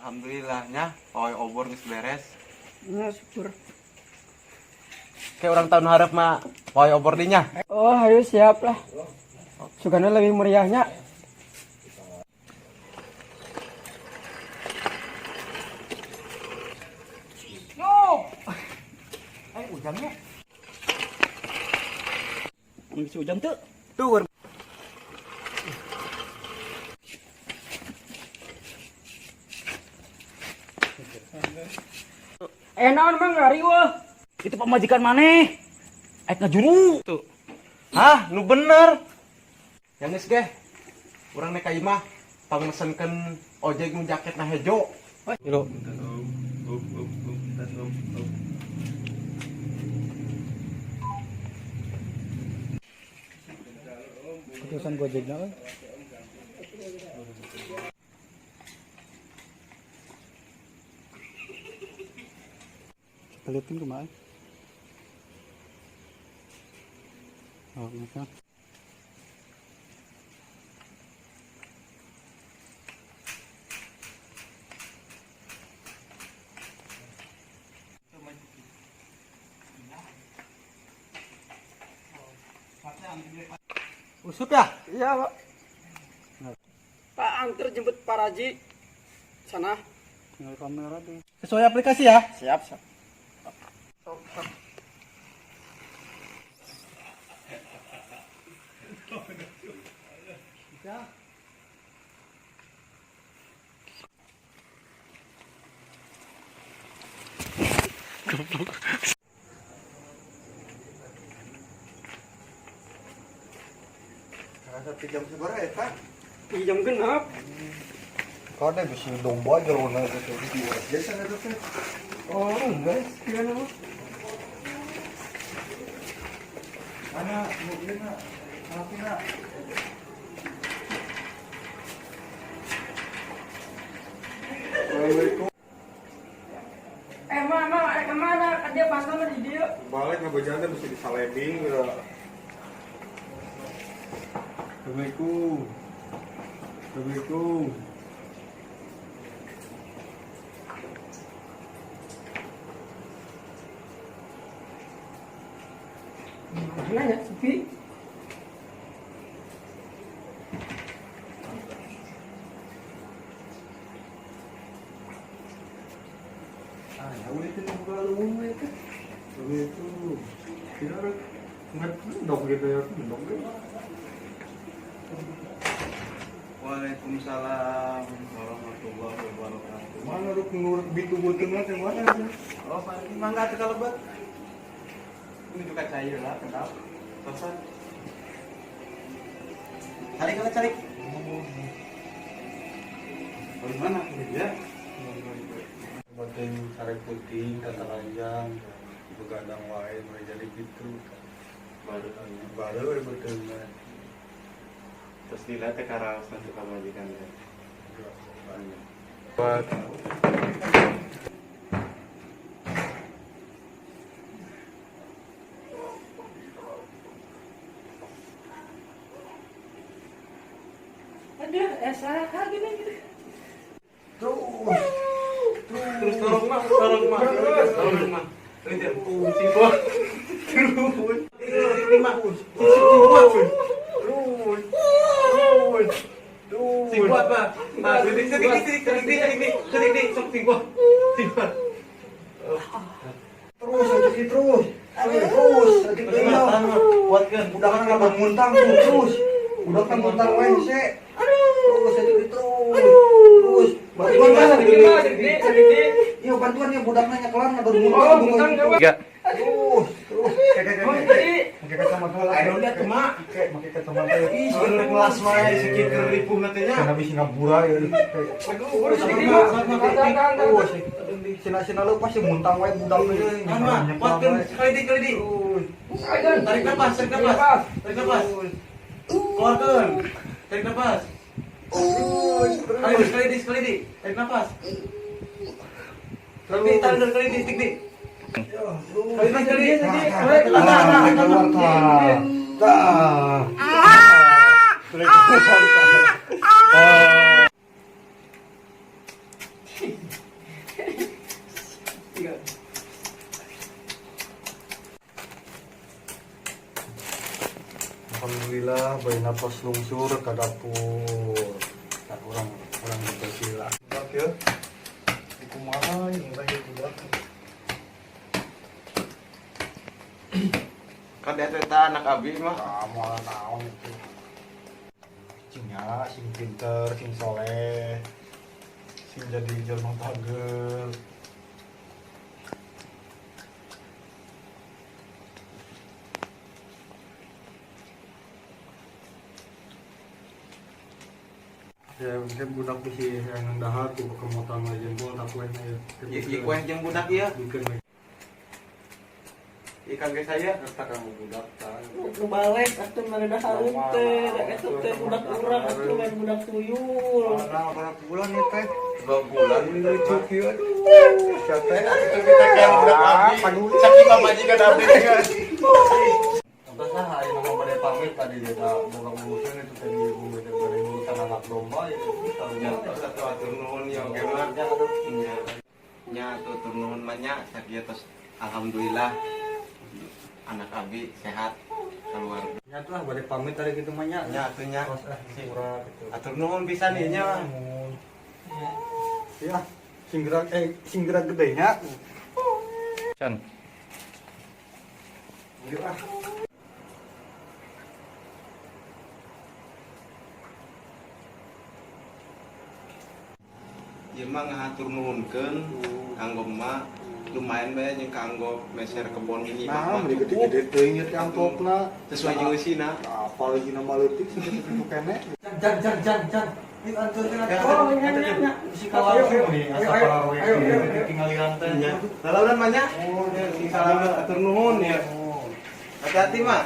Alhamdulillah nya, pawai obor geus beres. Ya, syukur. Kayak urang tahun hareup mah pawai obor dinya. Oh, ayo siap lah. Sugana lebih meriahnya. Yo. Eh, ujangnya. Si Ujang tuh. Tuh. Eh, naon mang ngariweuh. Itu pamajikan maneh. Aik ngajuru. Tuh. Hah, nu bener. Yang geus ge. Urang nek ka imah pangmesenkeun ojek nu jaketna hejo. Halo. Keterusan Gojekna euy. Pelitin kumaha? Oh, gitu. Usup ya? Iya, Pak. Pak, antar jemput Pak Raji. Sana. Tinggal kamera tuh. Sesuai aplikasi ya? Siap, siap. Sok, sok. Satu jam seberapa ya, Kak? Di jam genap. Kau deh bisa domba aja loh nah gitu di biasa itu tuh. Oh, enggak, kira nama. Mana mobilnya? Mana? Assalamualaikum. Eh, mama, kemana? Dia pasang di dia. Balik ngebejan teh bisa disalebing gitu. Assalamualaikum. Assalamualaikum. Mana ya, sepi. Ah, ya udah itu buka lu itu. Assalamualaikum. Tidak ada nggak gitu ya, ndok gitu. Waalaikumsalam warahmatullahi wabarakatuh. Mana lu ngurut bitu beuteung teh mana sih? Oh, Pak, mangga teu kalebet. Ini juga cair lah, kenal. Tosan. Cari kalau cari. Dari mana? Ya. Penting sare puting kata ranjang begadang wae mulai jadi gitu. Baru Baru we beuteung mah. terus dilihat ke karaos nanti pamajikan teh. Buat Aduh, saha gini gitu. terus Terus tolong mah, tolong mah, tolong mah. Sing kuat. Terus Lima. Sing kuat. Terus terus terus Sing kuat, Pak. Nah, sedik sedik sedik sedik sedik sedik sok sing kuat. Sing kuat. Terus terus terus terus Terus tahan, Mah. Kuatkeun. Udah kan nggak muntang tuh terus udah kan muntang WC terus terus terus bantuan mana? Sedikit, sedikit. Iya bantuan ya budaknya nyekelan nggak Oh, muntang coba. Tiga. Terus terus kayak Oh, kayak tadi. pakai kacamata lah. Ayo lihat tuh, Mak. Kayak pakai kacamata ya. Ih, sebenarnya ngelas wae sikit keur ripuh teh nya. Karena bisa ngabura ya. Aduh, Sedikit, Mak. Tahan, tahan, tahan. Terus sina-sina lu pasti muntang wae budaknya. Tahan, Mak. Kuatkeun sekali di, sekali di. Ayo, Tarik napas, tarik napas. Tarik napas. Keluarkeun. Tarik napas. Sekali di, sekali di, sekali di. Tarik napas. Sekali di, tarik sekali di, stik di. Sekali di, sekali di. Keluar tah. Tah. Tiga. Alhamdulillah bayi tos lungsur ke dapur. Tak urang urang bersih lah. Budak ya. Di kumaha yang lahir budak. Kan dia teh anak abi mah. Ah, moal naon itu. Cing ya, sing pinter, sing soleh. Sing jadi jelma bager. Ya, mungkin budak bisi yang dahar tuh kemotan lah jempol tak kuehna ya. Ieu kue jeung budak ieu. Bikin we. Ikan ge saya. Eta kamu budak tah. Nu balik atuh mana dahareun teh, da eta teh budak urang atuh lain budak tuyul. Mana berapa bulan nih teh? 2 bulan. Lucu kieu aduh. Siapa ya? Itu kita kayak budak abdi. Saking pamajikan abdi. Entah sah ayo nama pada pamit tadi dia tak boga urusan itu tadi bumi teh bade urusan anak domba ya Ya, satu atur nuhun ya oge mah. Nya. Nya atur nuhun mah nya sakieu tos alhamdulillah anak abi sehat keluar. Ya tuh lah bade pamit tadi gitu mah nya. Nya atuh nya. Tos ah kurang gitu. Atur nuhun pisan ieu nya. Ya, sing gerak sing gerak gede nya. Can. Yuk ah. Ieu mah ngahatur nuhunkeun kanggo emak lumayan bae jeung kanggo meser kebon ini Nah, mah beli cukup. gede-gede teuing ieu teh amplopna. Sesuai jeung eusina. Apa lagi nama leutik sakitu kene. Jan jan jan jan. Ini anturkeun Oh, nya nya nya. Si kalangsung nih, asa Ayo, ayo, parawe ayo, ayo, ayo. tingalian teh. Nya. Lalawan mah nya. Oh, Sing salamet atur nuhun ya. Hati-hati mah.